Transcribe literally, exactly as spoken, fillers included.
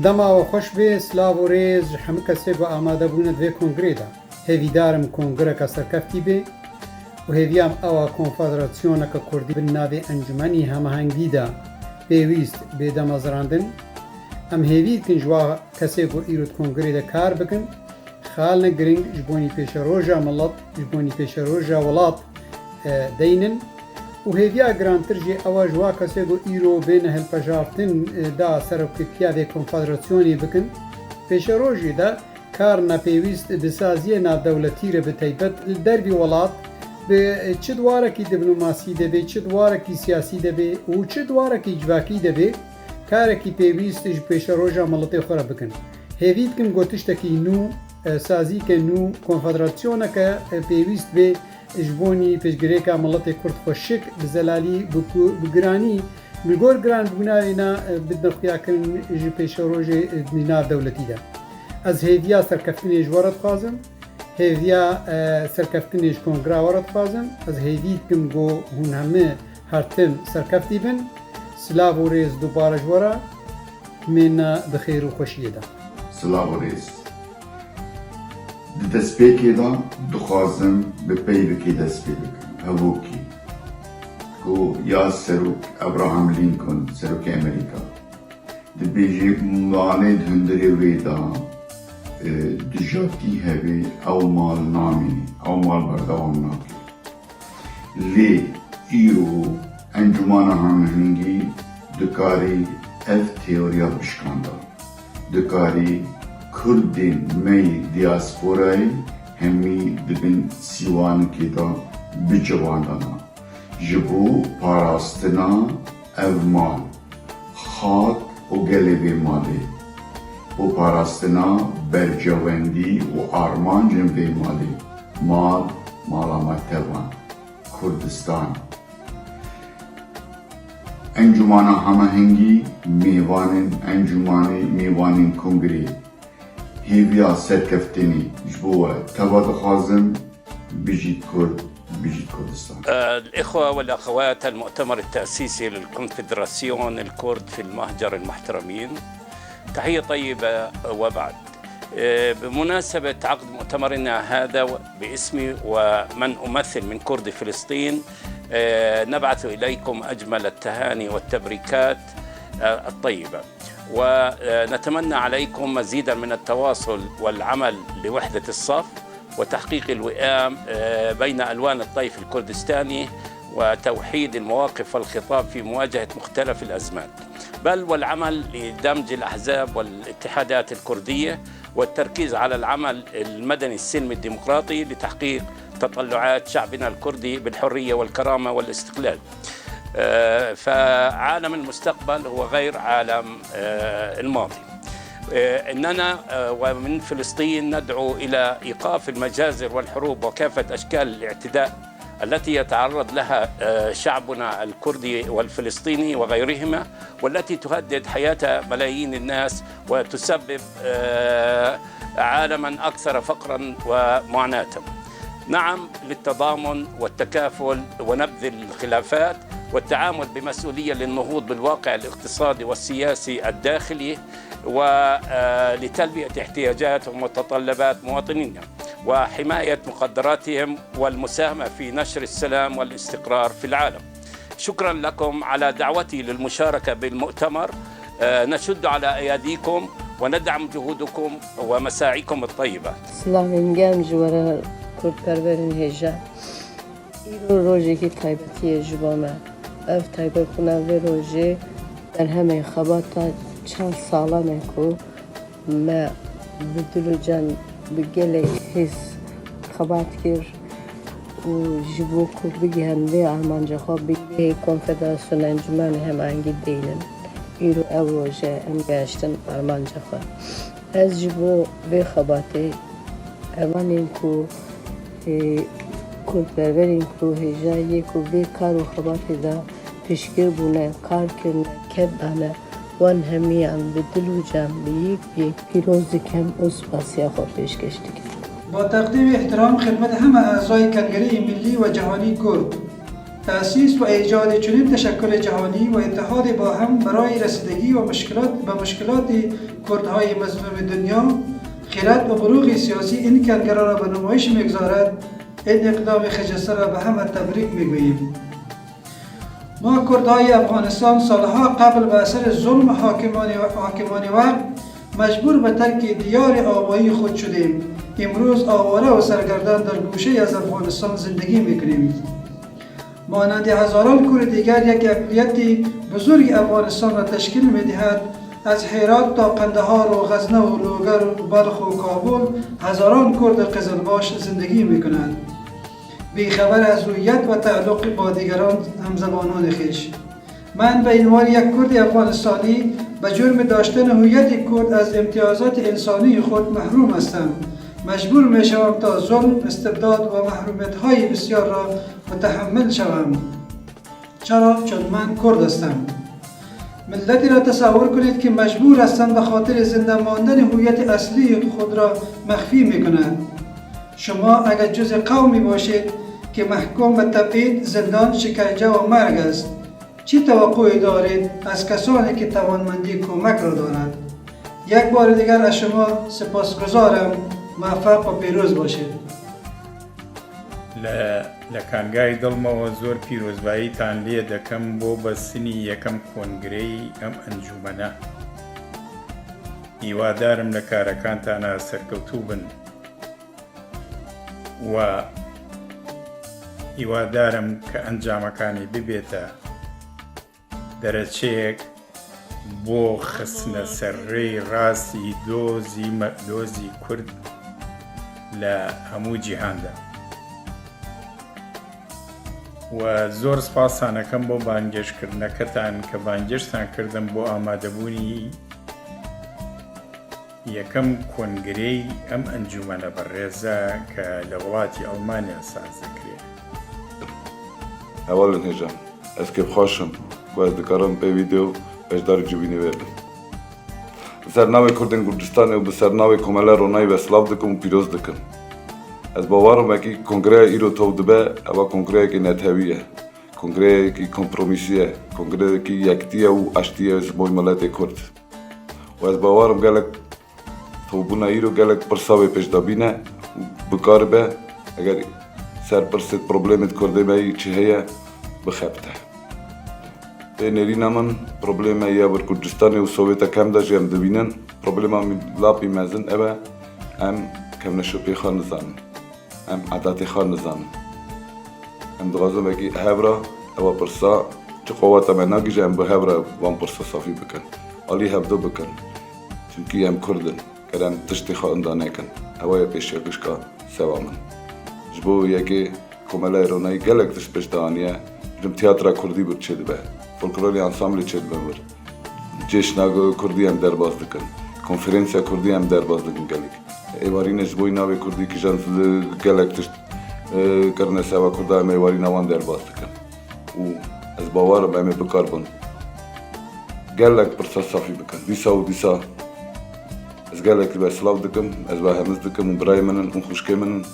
Dema we xweş bê, silav û rêz ji hemû kesê ku amade bûne di vê kongrê de. Hêvîdar im kongreka serkeftî bê û hêviya me ew a konfederasyoneke kurdî bin navê Encûmenî Hemahengî de pêwîst bê demezrandin. Em hêvî dikin ji wa kesê ku îro di kongrê de kar bikin, xalne giring ji bonî pêşeroja milet, ji bonî pêşeroja welat, e, deynin û hêviya girantir jî ew e ji wa kesê ku îro bêne hilpejartin, e, da serokêtiya vê konfederasyonê bikin. Pêşerojê de karna pêwîst bi saziyê navdewletî re bi taybet li dervî welat bi çi di warekî diplomasî de bê, çi di warekî siyasî de bê û çi di warekî civakî de bê, karekî pêwîst ji pêşeroja miletê xwe re bikin. Hêvî dikim ku tiştekî nû, e, sazîke nû, konfederasyoneke, e, pêwîst bê ji bonî piştgirêka miletê Kurd xweşik, bi zelalî, bi ku-, bi giranî, li gor giranbûna wêna, e, bidin xuyakirin ji pêşerojê, e, di nav dewletî de. Ez hêviya serkeftinê ji we re dixwazim, hêviya, e, serkeftinê ji kongra we re dixwazim. Ez hêvî dikim ku hûn hemî her tim serkeftî bin. Silav û rêz dubare ji we re. Himêna di xêr û xweşiyê de. Silav û rêz. Di destpêkê de dixwazim bi peyvekê dest pê bikim. Hevokî ku ya Serok Abraham Lincoln, Serokê Amerîka, dibêje, malê di hundirê wê de, e, dijatî hebe, ew mal namîne, ew mal berdewam nake. Lê îro Encûmana Hamahengî dikarî ev teoriya bişkanda. Dikarî Kurdên me yê diasporayê hemî di bin sîwanikê de bicivandana. Ji bo parastina ev mal, xak û gelê vê malê û parastina berjewendî û armancên vê malê, mal, mala me tevan, Kurdistan. Encûmana Hamahengî, mêvanên encûmanê, mêvanên kongreyê, hêviya serkeftinê ji bo we teva dixwazim. Bijît Kurd, bijît Kurdistan. الإخوة والأخوات، المؤتمر التأسيسي للكونفدراسيون الكرد في المهجر المحترمين، تحية طيبة وبعد. بمناسبة عقد مؤتمرنا هذا، باسمي ومن أمثل من كرد فلسطين، نبعث إليكم أجمل التهاني والتبريكات الطيبة، ونتمنى عليكم مزيدا من التواصل والعمل لوحدة الصف وتحقيق الوئام، آه، بين ألوان الطيف الكردستاني وتوحيد المواقف والخطاب في مواجهة مختلف الأزمات، بل والعمل لدمج الأحزاب والاتحادات الكردية والتركيز على العمل المدني السلمي الديمقراطي لتحقيق تطلعات شعبنا الكردي بالحرية والكرامة والاستقلال. آه، فعالم المستقبل هو غير عالم، آه، الماضي. آه، إننا، آه، ومن فلسطين ندعو إلى إيقاف المجازر والحروب وكافة أشكال الاعتداء التي يتعرض لها، آه، شعبنا الكردي والفلسطيني وغيرهما، والتي تهدد حياة ملايين الناس وتسبب، آه، عالما أكثر فقرا ومعاناة. نعم للتضامن والتكافل ونبذ الخلافات والتعامل بمسؤولية للنهوض بالواقع الاقتصادي والسياسي الداخلي ولتلبية احتياجات ومتطلبات مواطنينا وحماية مقدراتهم والمساهمة في نشر السلام والاستقرار في العالم. شكرا لكم على دعوتي للمشاركة بالمؤتمر. آه، نشد على أياديكم وندعم جهودكم ومساعيكم الطيبة. Silavên germ ji we re kurdperwerên hêja. Îro rojekî taybetî ye ji bo me. Ev taybetbûna vê rojê berhemê xebata çar salan e ku me bi dil û can, bi gelek hêz xebat kir û ji bo ku bigihin vê armanca xwe, bingehê Konfederasyona Encûmenê Hemahengî deynin. Îro ew roje em gehiştin armanca xwe. Ez ji bo vê xebatê hevalên ku, ê, kurdperwerên ku hêja yê ku vê kar û xebatê de piştgir bûne, kar kirine, ked dane, wan hemiyan bi dil û can, bi yek bi yek pîroz dikim û spasiya xwe pêşkeş dikim. با تقدیم احترام خدمت همه اعضای کنگرهٔ ملی و جهانی کرد. تأسیس و ایجاد چنین تشکل جهانی و اتحاد باهم برای رسیدگی و مشکلات، به مشکلات کردهای مظلوم دنیا، خرد و بلوغ سیاسی این کنگره را به نمایش می‌گذارد، این اقدام خجسته را به همه تبریک می‌گوییم. ما کردهای افغانستان سالها قبل به اثر ظلم حاکمان، حاکمان وقت مجبور به ترک دیار آبایی خود شدیم. امروز آواره و سرگردان در گوشه‌ای از افغانستان زندگی می‌کنیم. مانند هزاران کرد دیگر یک اقلیت بزرگ افغانستان را تشکیل می‌دهد. از هرات تا قندهار و غزنه و لوگر و بلخ و کابل هزاران کرد قزلباش زندگی می‌کنند. بی‌خبر از هویت و تعلق با دیگران همزبانان خویش. من به عنوان یک کرد افغانستانی به جرم داشتن هویت کرد از امتیازات انسانی خود محروم هستم. مجبور می‌شوم تا ظلم، استبداد و محرومیت‌های بسیار را متحمل شوم. چرا؟ چون من کرد هستم. ملتی را تصور کنید که مجبور هستند به خاطر زنده ماندن هویت اصلی خود را مخفی می‌کنند. شما اگر جزء قومی باشید که محکوم به تبعید، زندان، شکنجه و مرگ است، چی توقعی دارید از کسانی که توانمندی کمک را دارند؟ یک بار دیگر از شما سپاسگزارم. موفق و پیروز باشید. لە لە کانگای دڵمەوە زۆر پیرۆزباییتان لێ دەکەم بۆ بەستنی یەکەم کۆنگرەی ئەم ئەنجومەنە. هیوادارم لە کارەکانتانا سەرکەوتوو بن و هیوادارم کە ئەنجامەکانی ببێتە دەرەچەیەک بۆ خستنە سەر ڕێی ڕاستی دۆزی مە-، دۆزی کورد لە هەموو جیهاندا. و زۆر سپاسانەکەم بۆ بانگێشتکردنەکەتان کە بانگێشتان کردم بۆ ئامادەبوونی یەکەم کۆنگرەی ئەم ئەنجومەنە بەڕێزە کە لە وڵاتی ئەڵمانیا ساز دەکرێت. Hevalên hêja, ez kêfxweş im ku ez dikarim pê vîdeo beşdarî civînê wê bim. Bi ser navê Kurdên Kurdistanê û bi ser navê Komela Ronayî ve silav dikim û pîroz dikim. Ez bawer im wekî kongreya îro tev dibe, ev a kongreyekê netewî ye, kongreyekî kompromîsî ye, kongreyekî yekitî ye û aştî ye ji bo miletê Kurd. Û ez bawer im gelek Tevbûna îro gelek pirsa wê pêş de bîne û bikaribe eger ser pirsê problemê di Kurdê me yî çi heye bixebite. Ê nêrîna min problemê ya bir Kurdistanê û Sowêta kem de jî em dibînin. Problema mî-, lapî mezin ev e, em kevneşopê xwe nizanin. Em edatê xwe nizanin. Em dixwazin wekî hev re ewa pirsa çi qeweta me nagihîje em bi hev re van pirsa safî bikin. Alî hevdu bikin. Çimkî em Kurd in. Ger em tiştê xwe inda nekin. Ewa ye pêşiya gişka seva min. Ji bo yekê Komelaya Ronayî gelek tişt pêş de aniye. Jim tiyatra Kurdî bir çêdibe. Folklorê ansamblê çêdibe bir. Cêşna Kurdî em derbas dikin. Konferensiya Kurdî em derbas dikin gelek. Êvarîne ji bo navê Kurdî kijan gelek tişt, e, kirine seva Kurda em êvarîna wan derbas dikin. Û ez bawer im em ê bikaribin gelek pirsa safî bikin. Dîsa û dîsa ez gelek we silav dikim, ez we hemiz dikim û birayê min in û xwişkê min in.